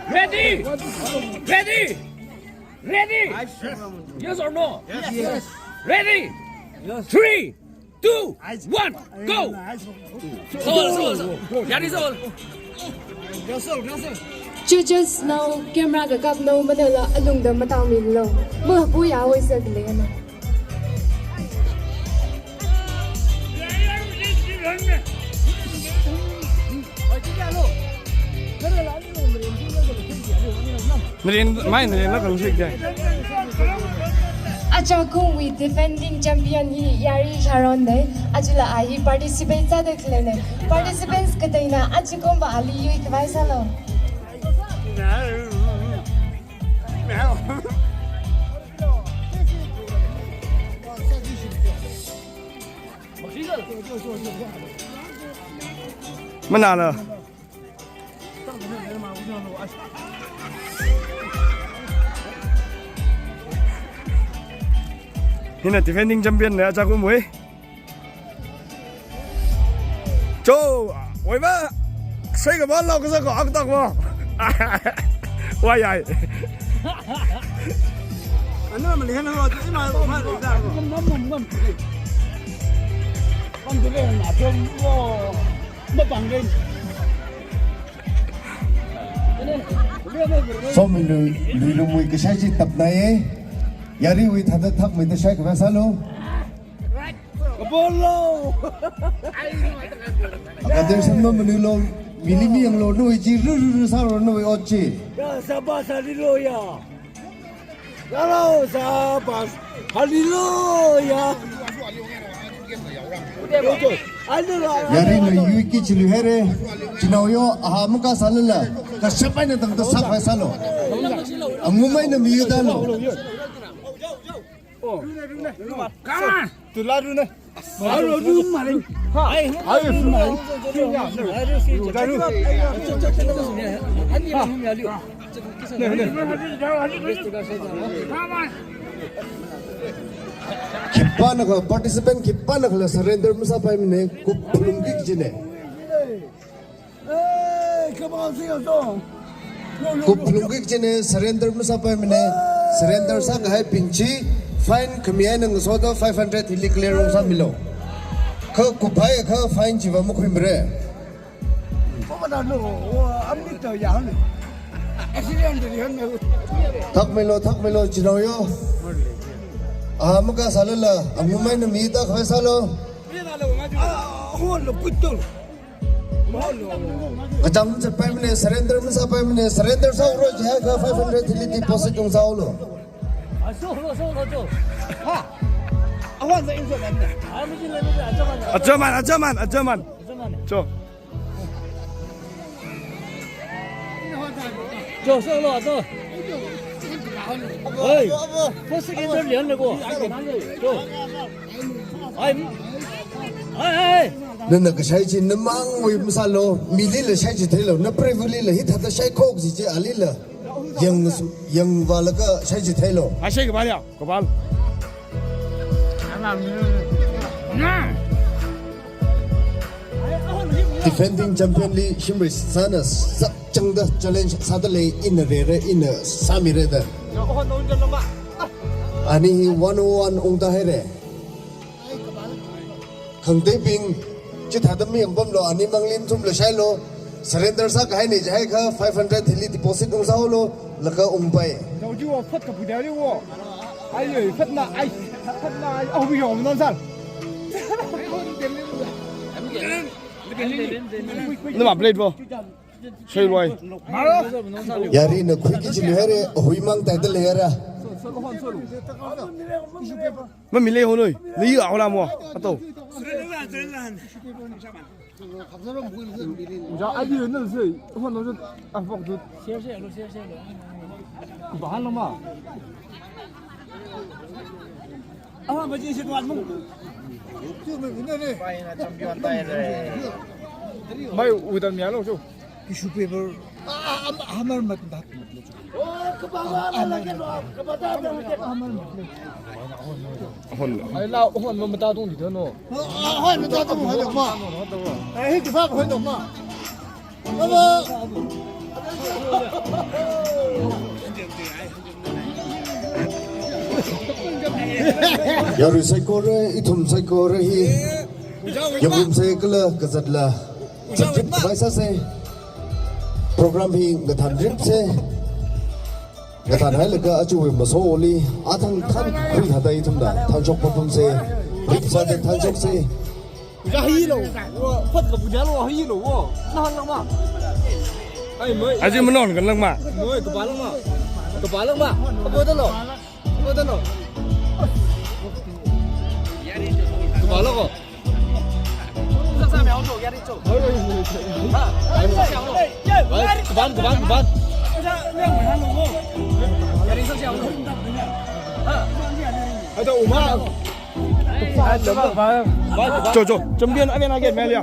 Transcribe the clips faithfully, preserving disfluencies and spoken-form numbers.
Ready? Ready? Ready? Yes or no? Yes. Ready? Yes. Three, two, one, go! Sol, sol, sol. Yari sol. Judges nao camera kakap nao manala alungda matangmilo. Mahapu ya wai sa kile na. Naren, mai naren la kang shik jai. Aja kumwui defending champion hi Yari Sharon ne. Ajala a hi participate sāda khalei ne. Participants kateina aja kumva ali yui khavai sālo. Manala. Hina defending champion ne aja kumwui. Cho, wai ba. Sai ka ba lau ka sa ko ak tak ba. Wai ai. Ano mali hana ro, ima ma ro da ko. Ngam, ngam, ngam. Pang tu le na chom wo. Ma pang le. Somi lui, lui lumui kashai chi tapnai e. Yariwui thāda thakmeida shai khavai sālo. Kabolo. Akha der samma manulo, mili miyanglo, nawui chi ru ru ru sālo, nawui ot chi. Ya, sabas, halilo ya. Lalo, sabas, halilo ya. Yarina yui ki chilu haire, chinao yo, aha muka sālala, kashap eina tangda sākhavai sālo. Angum eina miyu dalo. Come on. Tula runa. Aro rum maring. Hai, hai, rum maring. Rum ya, rum. Rum ya, rum. Ani rum ya, rum. Come on. Khipānakha participant khipānakhala surrender masāpaimane, kuphalungki kajine. Hey, come on, sing a song. Kuphalungki kajine, surrender masāpaimane. Surrender sākahaibing chi fine khami eina ngasoda five hundred hili clear ungsāmilo. Kha kuphai kha fine chiva makhuimare. Thakmeilo, thakmeilo, chinao yo. Aha muka sālala, angum eina mida khavai sālo. Kachang chatpaimane, surrender masāpaimane, surrender sāhaora jiakha five hundred hili deposit ungsāhaolo. Achaman, achaman, achaman. Cho. Cho, solo, cho. Oi, first, second, third lian le ko. Cho. Ai. Ai, ai. Nana kashai chi namangwui masālo, milila shai chitheilo, na prevu lila hithāda shaikho kaji chi alila. Yang su, yang vālaga shai chitheilo. Ashai kabal ya, kabal. Defending champion li Shimrei sāna sakchangda challenge sāda lei, ina rere, ina sāmire da. Ani hi one oh one ungda haire. Khangateibing, chithāda mayangpamlo, ani manglin thumla shailo, surrender sākahaine jiakha five hundred hili deposit ungsāhaolo, laga ungpai. Dao ji wo, fat ka pu da ji wo. Ai, ai, fat na, ai, fat na, ai, au bi yong nan sal. Nama plate bo. Shai loi. Yarina khuiki chilu haire, huimang taida leihaira. Mamile honoi, ni yu aola mo, ato. Ja, ai, yu na sei, hon no, a fok du. Bahan lo ma. Awa, bajin si tuan mung. Mai udan mi alo chu. Tissue paper. Ah, ah, ah, hamar mat dat. Oh, kaba la la ke lo, kaba da da ke. Hamar mat. Hon. Ai la hon ma mata dung di no. Ah, hon mata dung hon ma. Ai hi kaba hon ma. Baba. Yarui saikora, ithum saikora hi yangumsa kala kazatla zatrip khavai sāsa. Program hi ngathanripsa. Ngathanhailaga achiwui masoli athang thankhui thāda ithumna thanshok papamsa. Ripsāda thanshoksa. Puja hilo. Wo, phot ka puja lo hilo wo. Nahānlākma? Ai, moi. Aji manon kanlākma? Moi, kapālākma? Kapālākma? Apo dalo. Apo dalo. Kapālāko. Kapān, kapān, kapān. Ada uma. Cho, cho, champion, aven aget mel ya.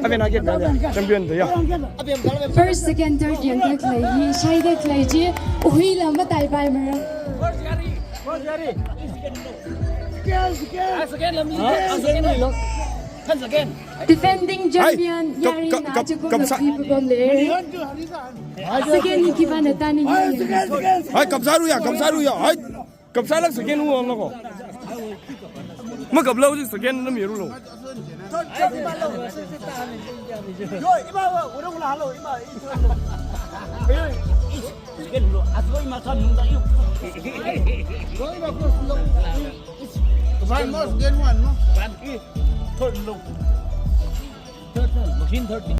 Aven aget mel ya. Champion da ya. First, second, third yangda khalei hi, shaida khalei chi, uhuila mataipai mara. Defending champion, Yarina achikumla pipapamle. Second ni khipāna tani. Hai, kapsāru ya, kapsāru ya. Hai. Kapsālāk second wuonlāko. Makaplu ji second na miru lo. Machine third.